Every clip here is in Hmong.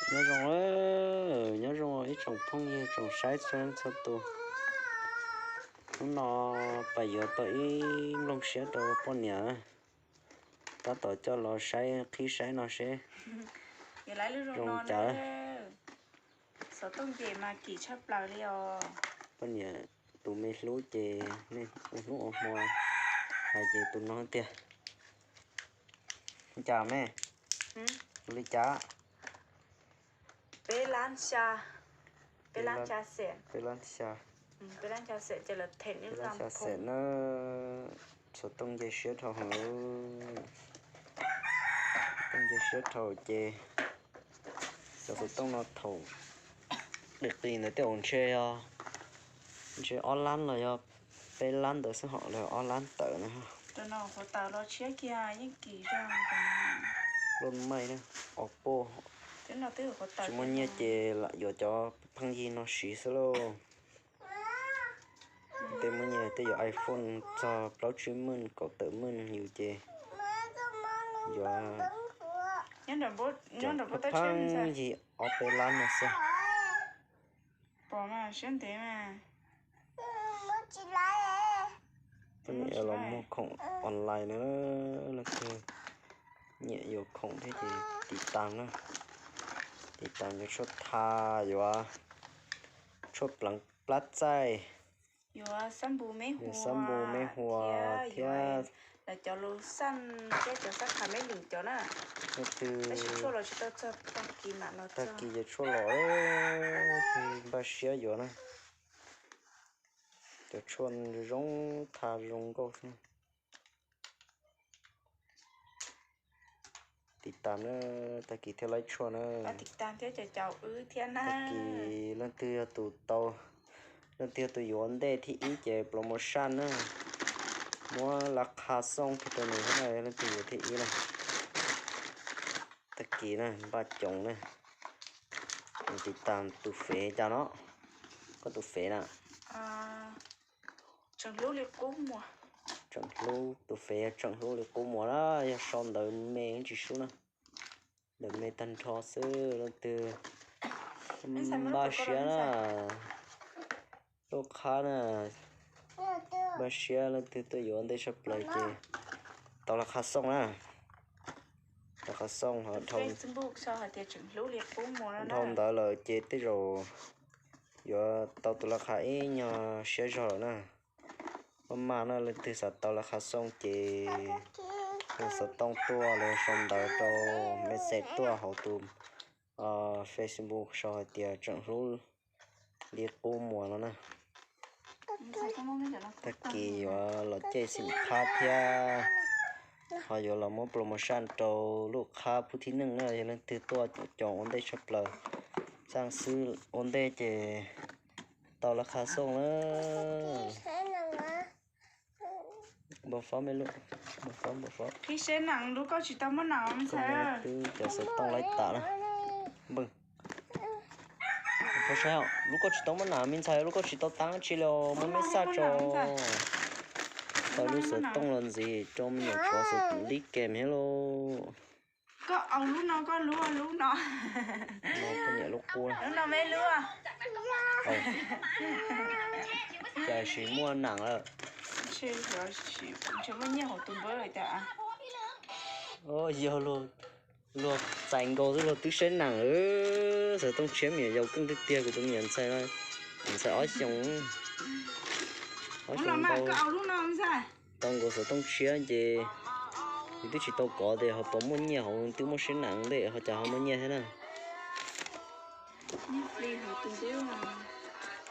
Nyob zoo, nyob zoo ib tsoom phooj ywg tsoom saib txhua leej txhua tus. Hnub no pais yuav tau ib nplooj siab rau poj niam, tab tom coj los saib qhib saib no seb zoo cas. Xov tooj ces mas kim tshaj plaws li os. Poj niam tus me hlub ces nej ua hnub ua hmo hais ces tus no tiag. Cas me, tus li cas? Peb lab xya, peb lab xya xees, peb lab xya xees na. Xov tooj nce siab dhau heev, tooj nce siab dhau ces cov xov tooj no thaum qis qis ntawd tej zaum ntshe, ntshe ob lab los yog peb lab ntawd xwb hos los ob lab tawm na. Loj maij na, Oppo, tsis muaj nyiaj ces lam yuav cov pheej yig no siv xwb lauj. Tej muaj nyiaj tej yuav iPhone txog plaub tsib meej kaum tawm meej yus ces yuav cov pheej yig ob peb lab no xwb. Poj niam los muag khoom online na, leej twg nyiam yuav khoom thiab ces tiv tas na, tiv tas yuav tshuaj tha, yuav tshuaj pleev plab txaij, yuav xab npus me hua thiab lawv cov lus xaj thiab cov xab kha me lwm cov na. Leej twg tag kis yuav tshuaj los, leej twg npaj siab yuav na, cov tshuaj zoo tha zoo nkauj xwb. Tiv tas na, tag kis thiaj laib tshuaj na. Tag kis leej twg yog tus tau, leej twg yog tus yuav ua ntej thib ib ces promotion na, muab lab qha xooj kiag rau nws thiab na, leej twg yuav thib ib na. Tag kis na npaj coos na. Tiv tas tus fev cas no, koj tus fev na. Tseem hlub li qub muag. Tseem hlub, tus fev yog tseem hlub li qub muag na, yog sau ntawv me tsis sub na. Ntawv me tag nrho xwb, leej twg npaj siab na, lub qhab na, npaj siab leej twg tuaj yuav ntej tshaj plaws ces tau lab qha xooj na. Lab qha xooj, dhau ntawd lawm ces tej zaum yuav tau tus lab qha ib nyuag siab zog lawm na. Maj maj na, leej twg xav tau lab qha xooj ces hu xov tooj tuaj los sau ntawv rau, message tuaj hauv tus Facebook sau hais tias tseem hlub li qub muag no na. Tag kis yuav los caij xim qhab thiab, ho yuav los muab promotion rau lub qhab phub thib neej na, yog leej twg tuaj coos ua ntej tshaj plaws, xaj xwb ua ntej ces tau lab qha xooj na. Npau fob me lub, npau fob, npau fob. Qhib seb nees, lub koj tsis tau muab nees me ntxhais. Twb cov xov tooj laib tas na. Npawg, lub koj tsis tau muab nees me ntxhais, lub koj tsis tau taab tsi li, muab mej xaj tso. Tau lub xov tooj los ntxiv rau me nyuam tsov xwm lib kem thiab lauj. Koj au lub no, koj lub lub no. Lub no me lub. Cas tsis muaj nees lawm. Tsis muaj nyiaj hauv tus npawb cas. Yog luag txais nkaus xwb luag twb saib nees. Xov tooj tshiab me nyuam yaus keej tiag tiag, kuv tus me nyuam ntxhais, ntxhais ob xyoos, ob xyoos ntau. Tau nkaus xov tooj tshiab ces yus twb tsis tau kov tias ho puas muaj nyiaj hauv, twb muaj siab nees ntej ho cas ho muaj nyiaj thiab na.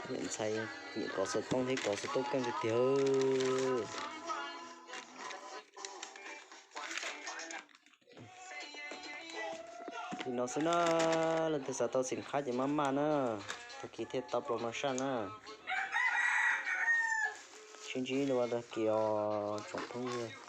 Niam ntxhais nyiam kov xov tooj thiab kov xov tooj keej tiag tiag. Li no xwb na, leej twg xav tau xim qhab ces maj maj na, tag kis thiaj tau promotion na. Sib ntsib dua tag kis os tsoom phooj ywg.